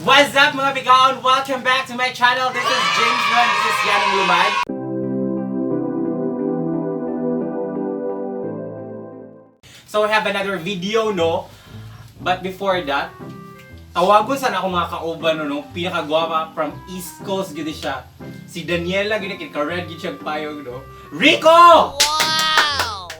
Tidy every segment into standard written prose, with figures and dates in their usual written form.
What's up, mga bigaon? Welcome back to my channel. This is James Lund. This is Yanong Lumad. So we have another video, no? But before that, tawagon sana ako mga kauban, no? Pinakagwapa from East Coast, gid siya. Si Daniela, gid kay ka-red gid siya payong, no? Rico! Wow!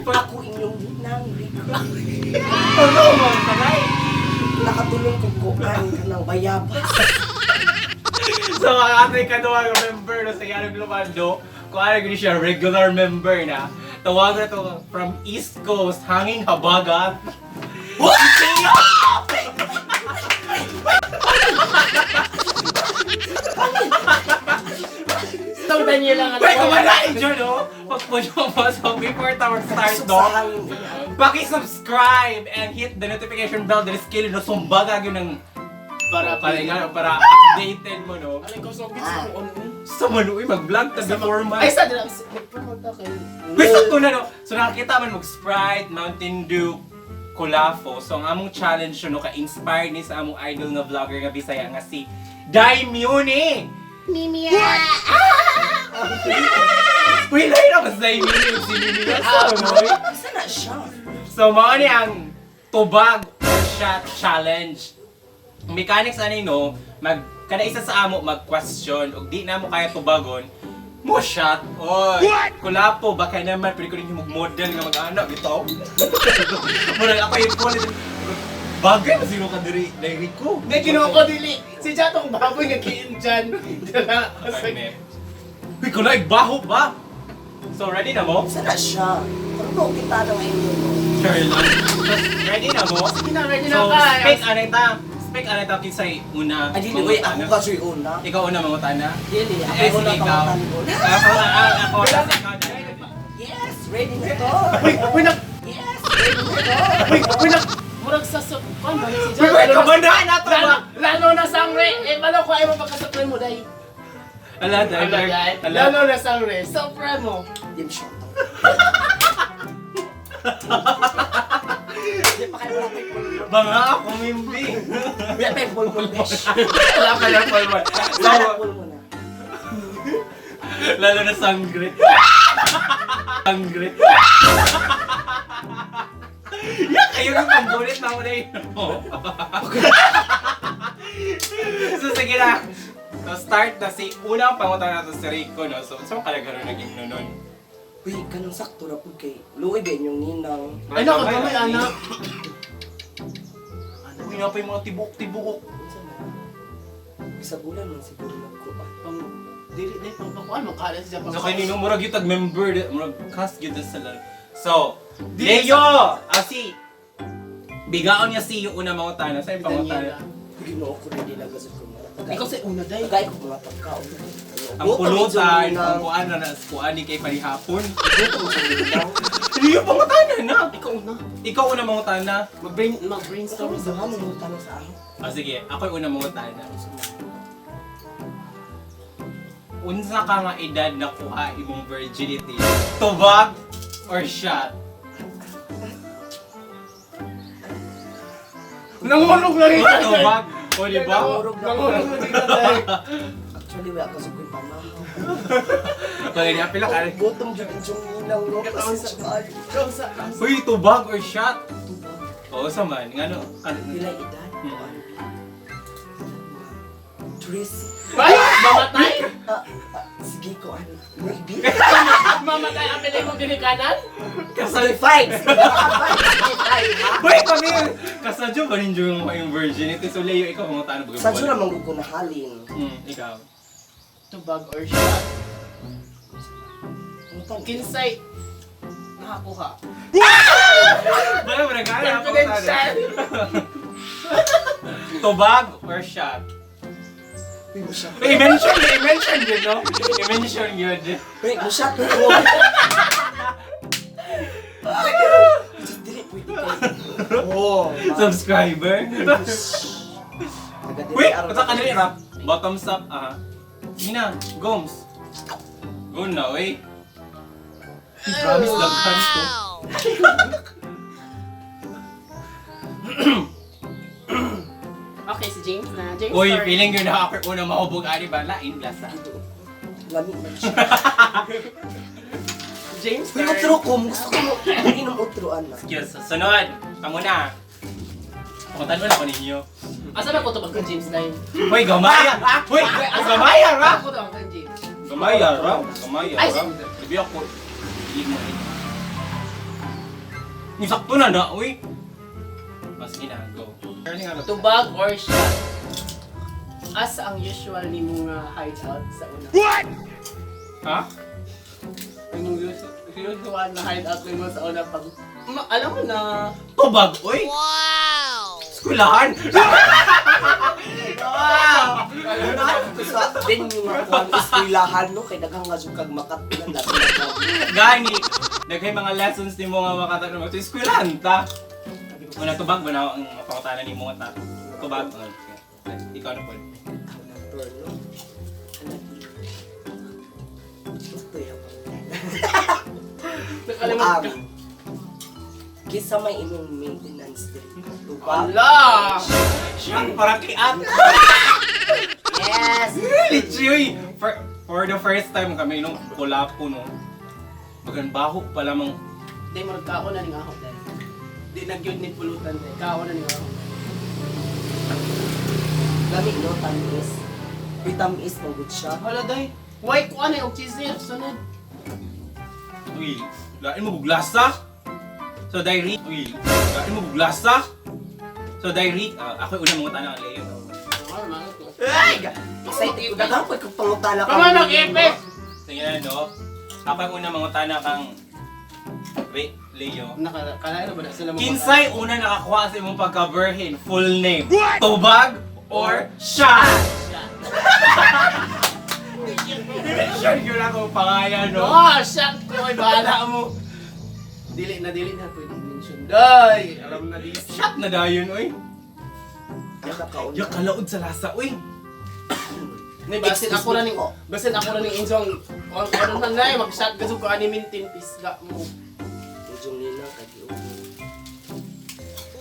Ako inyong ninang, Rico. Ano mo? Tagay! Nakatulong kong kuan ka ng bayabas. So ang ating kaduwang member, no, sa Yanong Lumando, kung ano gid siya, regular member na. Tawagan na to from East Coast, hanging habagat. So, Daniela nga. Wait, kumalain dyan, no? Pagpuno mo, so before tayo start, Sa no? hangin niya. Paki-subscribe and hit the notification bell dahil skill, no? Sumbaga yun ng para updated mo, no? Alay ko, so, gits ko, ano? Sa manuoy, mag-vlog ta before man. Ay, sa dila, nag-promote ka kay. Wait, sakto na, no? So nakakita man mag Sprite, Mountain Dew, Colafo. So ang among challenge, no, ka-inspired ni sa among idol nga vlogger nga Bisaya nga si Dai Muni! Mimia! Uy, lain ako sa Dai Muni si Mimia. So, no? Isa na siya. So mao ni ang tubag or shot challenge. Ang mechanics ani, no, mag kada isa sa amo mag-question ug di na mo kaya tubagon, mo shot. Oy, kulapo baka naman pwede ko rin yung model nga mag-ana bitaw. Murag ako yung phone. Bagay mo sino ka diri dai Rico. Hindi, kinuha ko dili. Si Jatong baboy nga kiin dyan. Dala. Ay, me. Uy, kulay baho ba? So ready na mo? Isa na siya. Ano ba kita ng inyo, no? Sure lang. So, ready na mo? Sige na, ready na So, ka. speak anay ta. Speak anay ta kinsay una. Ay, dili, wait, ako mangutana. kasi una. Ikaw una mangutana? Dili, ako Eh, una sige, ikaw. pangutan ko. Ako, ah, ako, tapos ikaw na. Yes, ready na to. Uy, uy, nag... Yes, ready na to. Uy, uy, nag... Murag sa... Kuan ba si Uy, Jan? wait, kamandaan na to ba? Lalo na sangre. Eh, malo ko ay mo pagkasapre mo, day. Ala, Ala, driver. day. Ala. Lalo na sangre. Sopre mo. Dim shot. Di pa kayo wala kay pulmon. Banga ako, mimbi. Wala pa yung pulmon, besh. Wala pa lang pulmon. So, Wala pulmon na. lalo na sangre. Sangre. Ya, kayo yung panggulit na ako na yun. So, sige na. So, start na si unang pangutana natin si Rico, no? So, saan ka nagkaroon naging no nun? Uy, kanang sakto na po kay Luoy ba inyong ninang? Ay, naku, gamay, anak. Uy, na pa yung mga tibok-tibok. Unsa man? Isa bulan man siguro nagkuan. Pang... Dili, dili, pang pakuan mo. Kala si Jan. So kay Nino, murag yung tag-member, murag cast yun sa laro. So, Leo! Ah, si... Bigaon niya si yung una mangutana. Sa'yo pangutana. Ginoo ko ready na gasod ko mga. Ikaw sa una, day. Tagay ko mga pagkaon. Ang pulutan, ang kuan na na, kuan ni kay panihapon. Gutom sa ninang. Leo, pangutana na! Ikaw una. Ikaw una mangutana. Mag-brainstorm Sa sa mga mangutana sa ako. Ah, sige, ako yung una mangutana. Unsa ka nga edad na kuha imong virginity? Tubag or shot? Nangulog na rin. Tubag? O, di ba? Nangulog na rin. Day. Actually, wala kasi ko'y pamahaw. Bagay niya, pila ka. Gutom jud inyong ninang no. Kasi sa Ikaw sa... Uy, tubag or shot? Tubag. Oo, sa man. Nga no? Pilay edad. Kuan. Tracy. Ay! Mamatay? Ah, ah, sige ko ano. Maybe. Mamatay ang pilay mong ginikanan? Kasal. Sige, five. Sige, five. Sige, five, ha? Uy, kami! Kasadyo ba rin yung yung virginity? So, Leo, ikaw ang ano ba? Sa na manggugo ko nahalin. Ikaw. Tubag or shot? Mutang. Kinsay. Nakakuha. Wala mo nag-aala. Confidential. Tubag or shot? Uy, mo siya. Uy, i-mention, i-mention yun, no? I-mention yun. Uy, mo siya. Dili, pwede kayo. Oh. Subscriber. Taga-dili, Wait, aron. ito ka dali, rap. Bottoms up, ah. Sige na, goms. Go na, wey. Promise, daghan to. Okay, si James na. James, Uy, sorry. feeling yun na ako una mahubog ani ba? Lain lasa. Lami man siya. James, Uy, turn. utro ko. Gusto ko mo. Inom utro, anak. Excuse. Sunod. Kamo na. Pangutan mo na ako ninyo. Asa na ko to pagka James line? Hoy, gamaya! Hoy, gamaya ra! Ako to ang James. Gamaya ra! Gamaya Ay, ra! Bibi ako. Hindi mo eh. Yung sakto na na, uy! Mas na, go. Tubag or shot? Asa ang usual ni nga hideout sa una? Ha? Yung usual na hideout nimo sa una pag... alam mo na... Tubag, uy! Wow! Skulahan! Wow! Unahan ko sa venue nga kuan eskwelahan no kay daghang nga jud kag makatnan labi na gabi. Gani! Naghay mga lessons ni mo nga makatanong. So, eskwelahan ta! Una, tubag ba na ang pangutanan ni mo nga ta? Tubag. Okay. Ikaw na po. Ikaw na turn no. Anak. Gusto yung Nakalimutan ka. Ang Kisa may imong maintenance diri. Tubag. Ala! Siyang para kay ate! Yes. Really, uy! For the first time kami nung kulapo, no? Bagan bahok pa lamang. Di mo kao na ning ako dai. Di nagyud ni pulutan dai. Kao na ning ako. Lami no tamis. Uy, tamis man gud siya. Hala day. Why ko ani og cheese sunod. Uy, lain mo buglasa. So, diary. Uy, lain mo buglasa. So, diary. Ah, ako yung unang mga tanang Leo. no? Ay! Excited ko daghang ko kog pangutana Come on, mag-ipit! Sige na, no? Ako yung unang mga tanang kang Leo. Nakakalain ba na sila mo? Kinsay una nakakuha sa imong pagka-virgin, full name. Tubag or shot? I-mention yun ako pangalan, no? Oh, shot ko ay bahala mo. Dili na pwede mention. Day, alam na di. Shot na dayon, oy. Ang nakauna. Ya kalaod sa lasa, uy. Nay basin ako na ning basin ako na ning Inzong. Ano na nay mag-shot ka ko ani mintin pisga mo. Medyo nina kag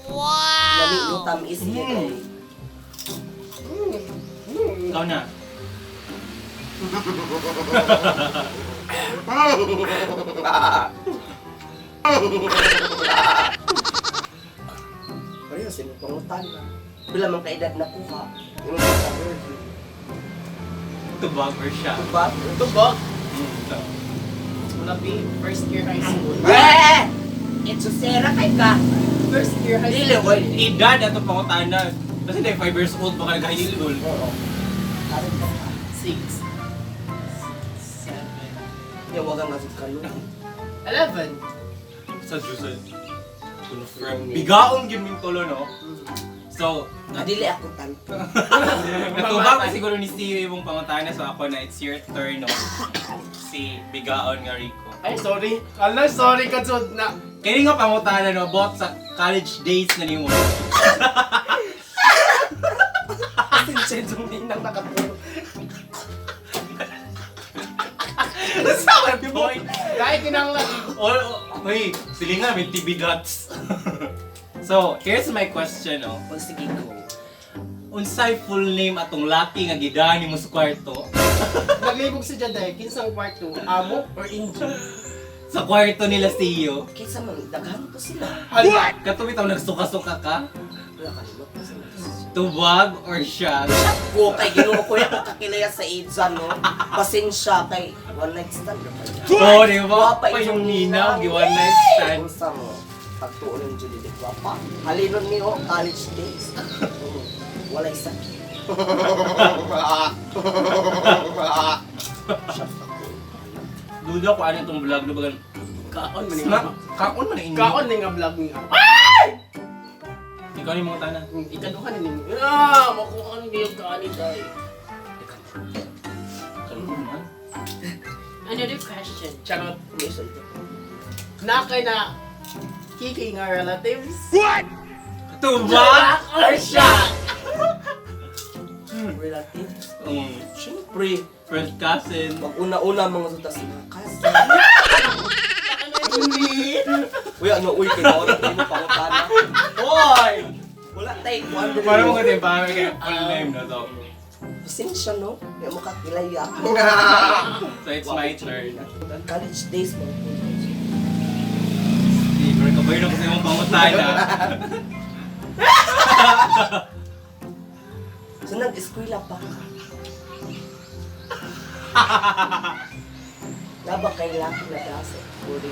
Wow! Lami no tamis mm. Kay. Ikaw na. Pareho sa imong pangutana. Pila man ka edad nakuha. Imong pagka-virgin. Tubag or shot? Tubag. Tubog. So. Wala bi first year high school. Eh! It's Sera kay ka. First year high Dili school. oy. Edad ato pangutana. Kasi na 5 years old baka nag-high school. Oo. Karon pa ka. 6 7 Ya wag ang asud kanon. 11. Sa Jusan. Confirm. Bigaon gyud ming tulo, no? So, Dili ako tanto. natubag na siguro ni Steve imong pangutana so ako na it's your turn, no? Si Bigaon nga Rico. Ay, sorry. Ala, sorry ka jud na. Kaya nga pangutana no, about sa college days na nimo. Pasensya yung ninang nakatulog. Sa boy. Dahil kinanglan. Oh, oh, hey, silingan may TV guts. So, here's my question, no. O sige go. Unsay full name atong laki nga gidani mo sa kwarto? Naglibog si Jaday, kinsang kwarto, amo or injo? Sa kwarto nila siyo. Kaysa man daghan to sila. What? Katong bitaw nagsuka-suka ka? Wala kalimot ko sila. Tubag or shot? Ko kay Ginoo ko ya kakilaya sa AIDS no. Pasensya kay one night stand ra pa niya. Oh, di ba? Wapa Pa yung yung ninang, ninang. gi one night stand. Unsa mo? Pagtuon ng Julie de Guapa. Halinon ni oh, college days. Oo. Walay sakit. Shut up. Duda ko ano itong vlog, no? Bagan, Kaon man Sna- nga. kaon man na inyo. Kaon ni nga vlog ni nga. Ikaw ni mga tanan. Ikaduha ni ninyo. Ah, makuha ni yung kaani day. Kaon man. Another question. Charot. May isa ito. Na kay na kiki nga relatives? Tubag or shot? Relative. Siyempre. First cousin. Pag una-una mga suta sa mga cousin. Me. Uy, ano, uy, kinaon mo pangutana. Hoy! Wala tayo kuan diri. Para mo kasi parang kay full name na to. Pasensya no. Di mo kakilaya. So it's my turn. College days mo. Di, pero kabayo na kasi mong pangutana. So nag-eskwela pa ka. Naba kay laki na dasa. Puri.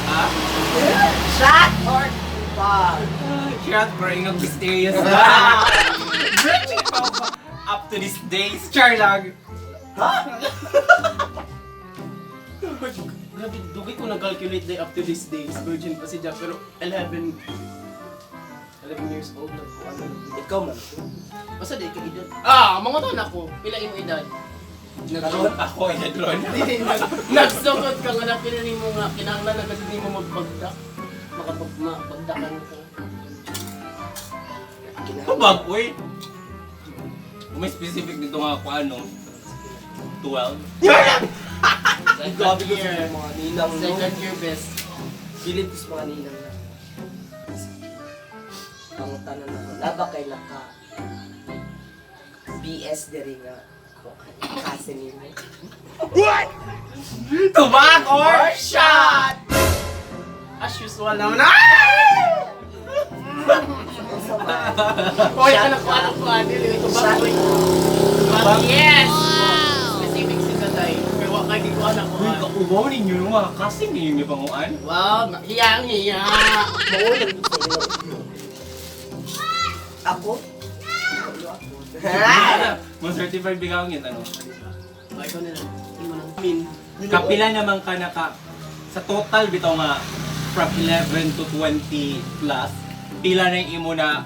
Ah, Shot or tubag? shot bring up mysterious. Virgin pa ako. Up to this days, char lang. Ha? Grabe, dugay ko nag-calculate day up to these days. Virgin pa si Jack, pero 11 years old na ko. Ano? Ikaw man. Basta di ka edad. Ah, mga taon ako. Pila imo edad? Karon? Ako ay nadron. Nagsugod ka nga na pila nimo nga kinahanglan na kasi nimo magbagdak. Makapagmabagdakan ka. Tubag, uy. Kung may specific dito nga ako, ano, 12. Second Grabe ko sa year. mga ninang no. Second year best. Bilib ko sa mga ninang na. Pangutanan ako. Naba kay naka BS diri nga. Kasi nimo. Tubag or shot! As usual naman. Ah! Unsa man? Hoy, anak ko, anak ko, ano ito ba? Shot. Uy, Tubag. Yes! Specific si Tatay. Pero wa kay di ko anak ko. Uy, kauwaw ninyo yung mga kasing ninyo yung panguan. Wow, hiyang hiya. Mao lang yun sa ilo. Ako? Ano ako? Mga certified bigaw yun, ano? Ay, ikaw na lang. Imo na. Min. Kapila naman ka naka, sa total bitaw nga, from 11 to 20 plus, pila na yung imo na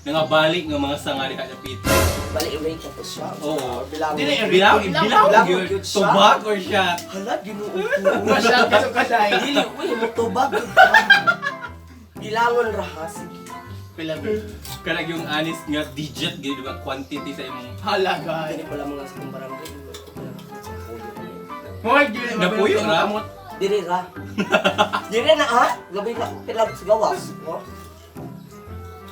nangabalik ng mga sanga diha sa pit. Bali, i-rate ako siya. Oo. Bilang. Dili, i-rate. Bilaw, Bilaw, bilaw, bilaw, yun. yun siya. Tubag or shot? Hala, ginoo ko. Masyad ka sa kaday. Dili, uy, mutubag. Bilangon ra ha, sige. Pila ba? Kanag yung honest nga digit, gid ba quantity sa imong Halaga. Dili pala mga sa kong barangay. Hoy, dili Napuyo ra? Dili ra. Dili na ha? Gabi na pila sa gawas, no?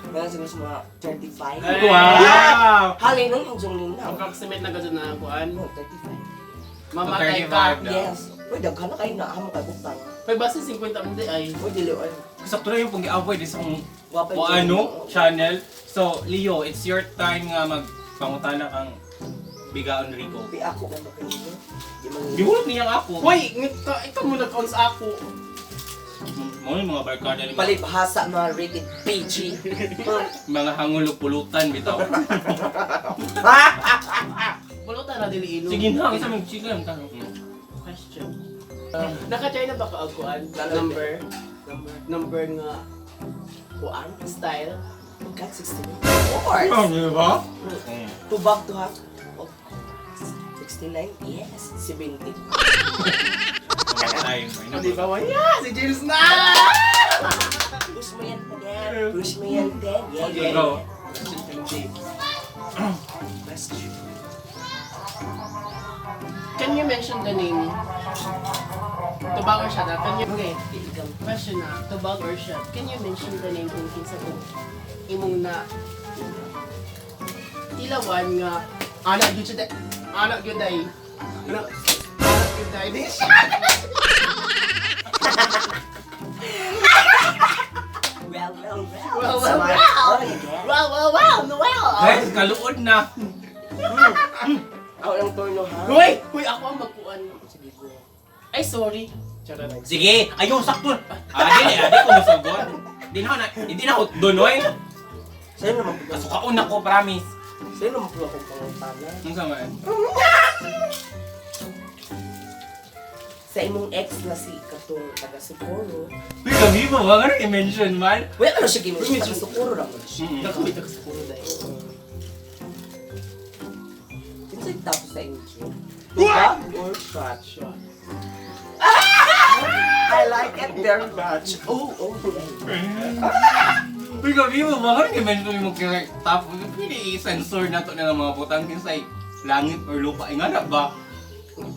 Mga siguro sa mga 35. Ay. Wow! Halin nung injong ninaw. Approximate na gadyo na kuan. Oh, 35. Mamatay ka. 35 daw. Yes. Uy, daghan na kayo na amo kay butang. Hoy, basta 50 ang di ay. Uy, dili oy. Sakto na yung pong gi-avoid sa kung Gwapa o ano, channel. So, Leo, it's your time nga magpangutana kang bigaon Rico. Di ako man kayo. Di man. Gihulat niyang ako. Hoy, ngita ikaw mo nag-cons ako. Mo yung mga barkada ni mga, Palibhasa mga rated PG. mga hangulog pulutan bitaw. Pulutan na dili ino. Sige na, isa mag chika lang tayo. Question. Naka-try na ba ka og kuan? Number. Number Number nga kuan. style. Got 69. Of course. Ano ba? Tubag to ha. Oh. 69? Yes. 70. Ay, O, di ba? Yeah, si James na! Push mo yan, Ten. Push mo yan, Ten. Yeah, yeah, Go. yeah. Question. Can you mention the name? Tubag or shot? Can you... Okay. Ikaw. Question na, tubag or shot? Can you mention the name kung kinsa kung imong na tilawan nga anak gyud siya anak gyud ay anak anak gyud ay di siya. Well, well, well. Well, well, Smart. well. Oh, yeah. Wow, wow, wow, Noel! Guys, kaluod na. Ako lang turno ha. Hoy! Hoy, ako ang magkuan. Sige, go. Ay, sorry. Charot. Sige, ayaw sakto. Ah, di, di ko musugot. Di na, hindi na ako donoy. Sa'yo naman po. Kasukaon ako, promise. Sa'yo naman po akong pangutana. Ano sa man? Sa imong ex na si katong taga Socorro. Uy, kami ba ba? Ano i-mention man? Wait, ano siya gimension? Taga Socorro ra man siya. Mm. Nakamit ako sa puro dahil. Kinsay tapos sa inyo? Tubag or shot? Shot. I like it very much. Oh, oh, yeah. Uy, kami mo ba? Ano i-mention mo kaya top? Pwede i-censor na to ng mga butang kinsay langit or lupa. Ay, nga na ba?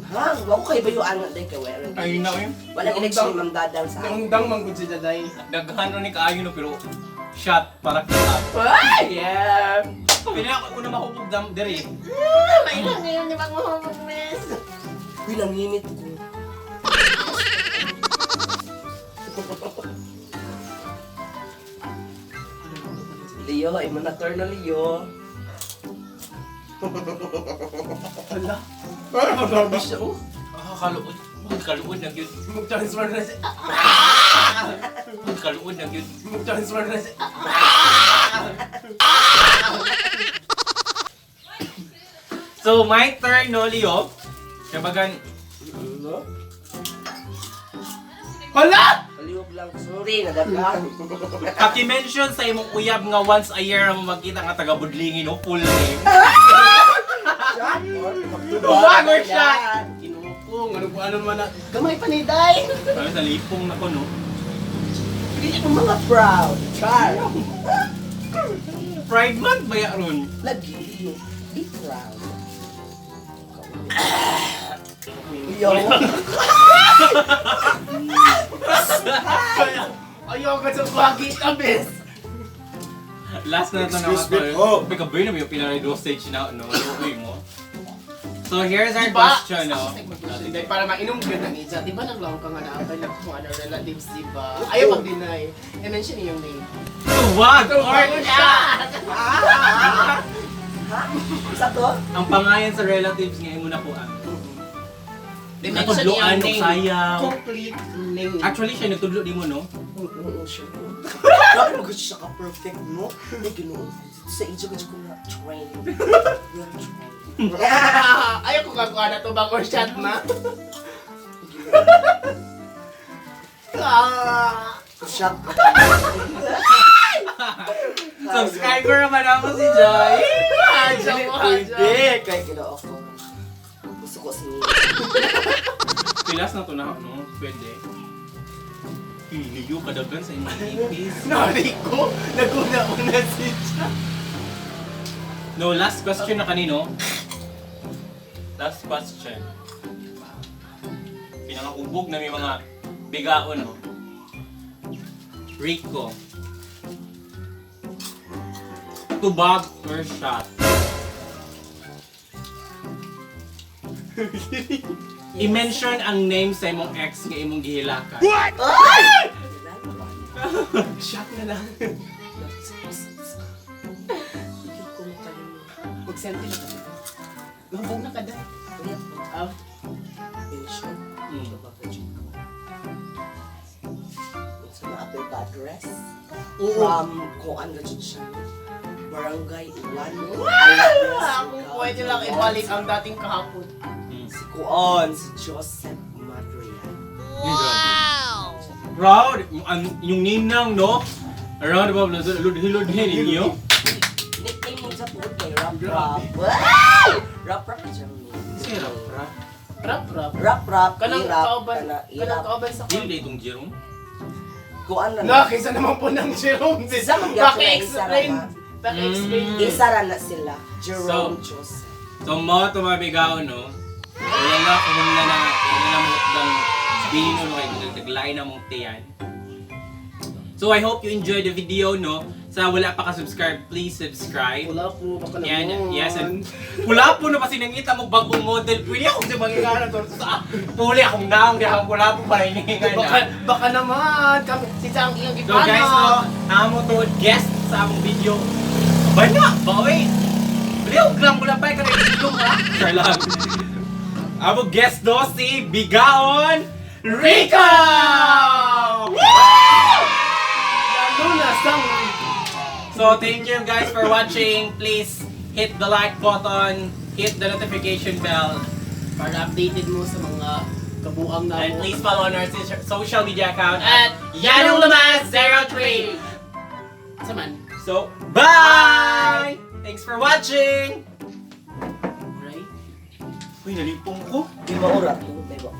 Ha? Wa ko kay bayo anak day kay wala. Ay na yun. Wala connection ni Ma'am Dadang sa akin. Naundang man gud si Daday. Daghan ro ni kaayo no pero shot para kita. Ay, yeah. Pili ako una mahubog dam diri. Mailang ngayon ni Mang Mahubog, miss. Uy, nanginit ko. Leo, imo na turn na Leo. Hala. Parang mag-garbage siya, oh. Ah, kaluod. Kaluod na gyud. Mag-transfer na siya. Kaluod na gyud. Mag-transfer na siya. So my turn no Leo. Kabagan Ano? Hala! Kaliwag lang. Sorry, nadagan. Paki-mention sa imong uyab nga once a year mo magkita nga taga Budlingin no full name. Shot or Tubag or shot? Kinukong, ano po ano man na. Gamay pa ni Day! Sabi sa lipong na ko no. Hindi ko mga proud. Char. Pride month ba ya ron? Lagi, Leo. Be proud. Leo. Ayaw ka sa bagita, bes! Last na to na Excuse me po. May kaboy na may pinay dosage na no. Uy mo. So here's our Diba? question no. Hindi, para mainom ka na niya. Di ba naglaw ka nga na ako ng mga other relatives, di ba? Ayaw mag-deny. I-mention yung name. Tubag or shot? Ha? Isa to? Ang pangalan sa relatives ngayon mo na po ah. I-mention Natudloan yung og name. sayaw. Complete name. Actually siya nagtudlo di mo no. Oo, siya. Grabe mo siya ka-perfect, no? Ay, ginoo. Sa age ko ko na train. Well trained. Ayaw ko gagawa na to bago shot na. Ah! Shot. Subscriber naman ako si Joy. Hadya mo, hadya. Hindi, kay ginoo ko. Gusto ko si Pilas na to na no. Pwede. Iliyo kadagan sa imong ipis. Nari ko, naguna-una si Cha. No, last question na kanino. Last question. Pinangahubog na may mga bigaon, no? Rico. Tubag or shot? I-mention ang name sa imong ex nga imong gihilakan. Shot na lang. Hindi ko makalimutan. Mag-send na ka. Mahubog na ka dahil. Ah, Mention. Mm. Sa mga apple address. Oo. From kuan na dyan siya. Barangay 1. Kung pwede lang ibalik ang dating kahapon. Si Kuan, si Joseph Madrian. Wow! Proud! Yung, yung ninang, no? Around above, ludhi-ludhi ninyo. Nickname mo sa tuod kay Rap Rap. Wow! Rap Rap siya. Si Rapra. Rap, rap. Rap Rap, Kanang irap, kauban, kana kanang irap. kauban sa Dili na itong Jerome. Kuan na Na, kaysa naman po ng Jerome. Sa mga Paki-explain. Paki-explain. Isa ra na sila. Jerome Joseph. So mo ito mabigaw, no? Wala na kung na na wala na mo ng bino no kay naglain na mong tiyan. So I hope you enjoyed the video, no? Sa wala pa ka-subscribe, please subscribe. Wala po, baka Yan, naman. yes. And wala po na kasi nangita mo bagong model. Pwede ako sa mga to. Sa puli akong naong di ako wala po para hininga Baka, na. baka naman. Kami, si Chang iyang So guys, no, amo to guest sa among video. Abay na, bawi. Liog lang wala pa ka rin ha. Sure lang. Amo guest do si Bigaon Rico! Lalo na sang So thank you guys for watching. Please hit the like button, hit the notification bell, para updated mo sa mga kabuang na and please follow on our social media account At at YanongLamas03. Saman. So, bye! Thanks for watching! Right? Uy, nalipong ko. Di maura to, di ba?